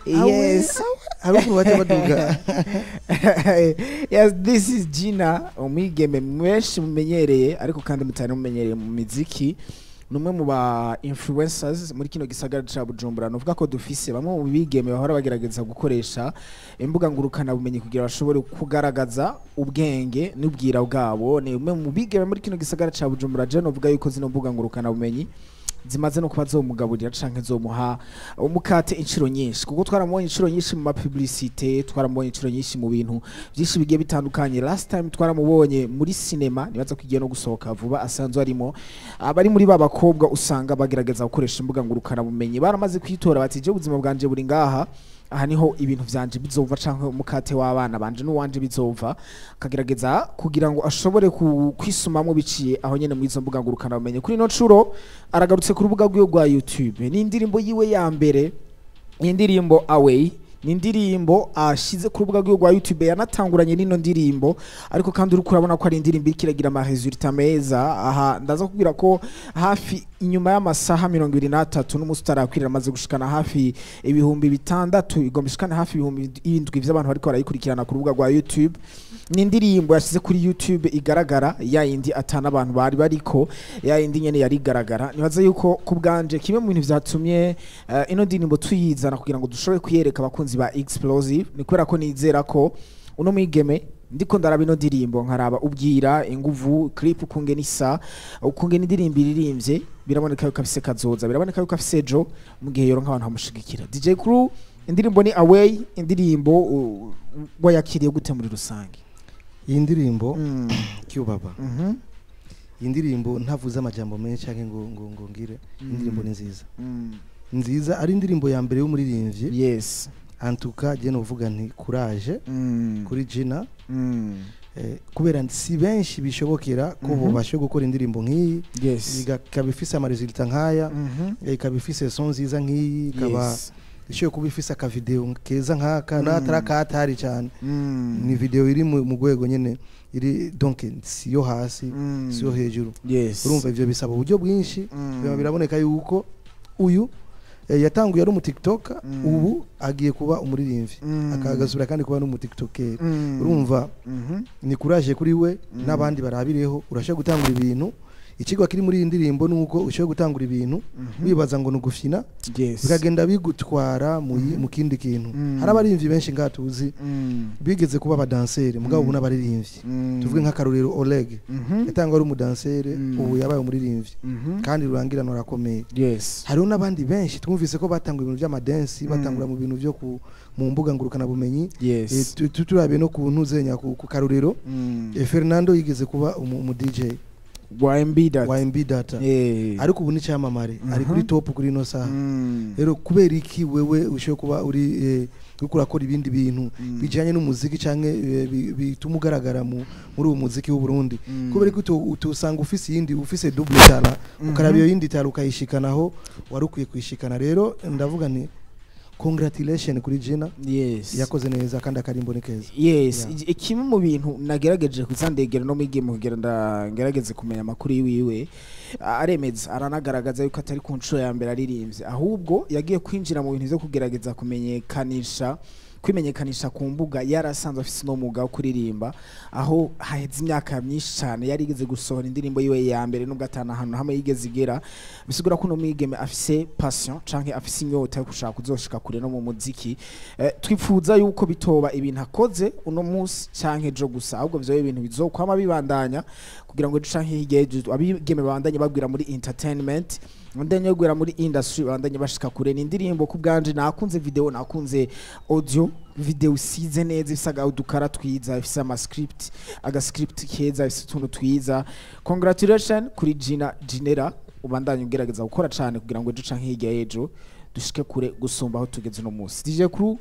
Yes. Hari ukuntu baca baduga. Yes, this is Gina, umwigeme mwenshi mumenyereye, ariko kandi mutari mumenyereye mu miziki. Ni umwe mu ba influencers muri kino gisagara ca Bujumbura. Nuvuga ko dufise bamwe mu bigeme bahora bagerageza gukoresha imbuga ngurukana bumenyi kugira bashobore kugaragaza ubwenge n'ubwira bwabo. Ni umwe mu bigeme muri kino gisagara ca Bujumbura. Je novuga yuko zino mbuga ngurukana bumenyi zimaze no kuba zomugaburira canke zomuha umukate inshuro nyinshi, kuko twaramubonye inshuro nyinshi mu ma publicité, twaramubonye inshuro nyinshi mu bintu byinshi bigiye bitandukanye. Last time twaramubonye muri cinema, nibaza ko igiye no gusohoka vuba, asanzwe arimo. Abari muri ba bakobwa usanga bagerageza gukoresha imbuga ngurukana bumenyi, baramaze kwitora bati: "Je ubuzima bwanje buri ngaha, aha niho ibintu vyanje bizova canke umukate w'abana banje n'uwanje bizova." Akagerageza kugira ngo ashobore kwisumamwo biciye aho nyene muri izo mbuga ngurukana bumenyi. Kuri ino nshuro aragarutse ku rubuga rwiwe rwa YouTube. Ni indirimbo yiwe ya mbere, ni indirimbo Away, ni indirimbo ashize ku rubuga rwiwe rwa YouTube. Yanatanguranye n'ino ndirimbo, ariko kandi uriko urabona ko ari indirimbo iriko iragira ama résultats meza. Aha ndaza kubwira ko hafi inyuma y'amasaha 23 n'umunsi utarakwirira, amaze gushikana hafi 6000, igomba ishikana hafi 7000 vy'abantu bariko barayikurikirana ku rubuga rwa YouTube. Ni indirimbo yashize kuri YouTube igaragara, ya yindi atana abantu bari bariko, ya yindi nyene yari igaragara. Nibaza yuko ku bwanje kimwe mu bintu vyatumye ino ndirimbo tuyizana kugira ngo dushobore kuyereka abakunzi ba Explosive ni kubera ko nizera ko uno mwigeme, ndiko ndaraba ino ndirimbo, nkaraba ubwira inguvu, clip ukungene isa, ukungene indirimbo iririmbye, biraboneka yuko afise kazoza, biraboneka yuko afise ejo mu gihe yoronka abantu bamushigikira. DJ Crew, indirimbo ni Away, indirimbo wayakiriye gute muri rusange? Iyi ndirimbo, Kyubaba, iyi ndirimbo ntavuze amajambo menshi canke ngo ngire, indirimbo ni nziza, nziza. Ari indirimbo ya mbere y'umuririmbyi. Antuka je novuga nti courage kuri Gina, kubera si benshi bishobokera ko bobashe gukora indirimbo nk'iyi, ikaba ifise ama résultats nk'aya, ikaba ifise son nziza nk'iyi, ikaba ishoboye kuba ifise aka vidéo keza nk'aka, n'atari akatari cyane. Ni vidéo iri mu rwego nyene iri, donc si yo hasi, si yo hejuru. Urumva ivyo bisaba uburyo bwinshi. Biraboneka yuko uyu yatanguye ari umu TikToker, ubu agiye kuba umuririmbyi, akagasubira kandi kuba n'umu TikToker. Urumva ni courage kuri we n'abandi barabireho. Urashobora gutangura ibintu. Ikigwa kiri muri iyi ndirimbo ni uko ushobora gutangura ibintu wibaza ngo ni ugufina, bikagenda bigutwara mu kindi kintu. Hari abaririmbyi benshi ngaha tuzi bigeze kuba abadanseri, mugabo ubu n'abaririmbyi. Tuvuge nk'akarorero Oleg, yatangwa ari umudanseri, ubu yabaye umuririmbyi kandi rurangirano arakomeye. Hariho n'abandi benshi twumvise ko batangura ibintu by'ama danse, batangura mu bintu byo mu mbuga ngurukanabumenyi. Turabe no ku ntuzenya ku karorero, Fernando yigeze kuba umu DJ wa MB Data. Wa MB Data, ariko ubu ni cyamamare, ari kuri top kuri ino saha. Rero kubera iki wewe ushoboye kuba uri uriko urakora ibindi bintu bijanye n'umuziki canke bituma ugaragara muri uwo muziki w'u Burundi, kubera ko utusanga ufise iyindi, ufise double talent, ukaraba iyo yindi talent ukayishikanaho wari ukwiye kuyishikana? Rero ndavuga nti congratulation kuri Gina. Yakoze neza kandi akarimbo ni keza. Yes. Kimwe mu bintu nagerageje kuzandegera no mwigeme kugira ngerageze kumenya amakuru yiwiwe, aremeza aranagaragaza yuko atari ku nshuro ya mbere aririmbye, ahubwo yagiye kwinjira mu bintu byo kugerageza kumenyekanisha, kwimenyekanisha ku mbuga, yarasanzwe afise no mwuga wo kuririmba, aho haheze imyaka myinshi cyane yarigeze gusohora indirimbo yiwe ya mbere, nubwo atana ahantu hamwe yigeze igera. Bisigura ko uno mwigeme afise passion canke afise inyota yo gushaka kuzoshika kure no mu muziki. Twifuza yuko bitoba ibintu akoze uno munsi canke ejo gusa, ahubwo vyoba ibintu bizokwama bibandanya kugira ngo ejo canke hirya y'ejo abigeme babandanye bagwira muri entertainment, bandanye bagwira muri industry, bandanye bashika kure. Ni indirimbo ku bwanje nakunze vidéo, nakunze audio, vidéo isize neza, ifise udukara twiza, ifise ama script, aga script keza, ifise utuntu twiza. Congratulation kuri Gina Ginera, ubandanye ugerageza gukora cane kugira ngo ejo canke hirya y'ejo dushike kure gusumba aho tugeze uno munsi. DJ Crew.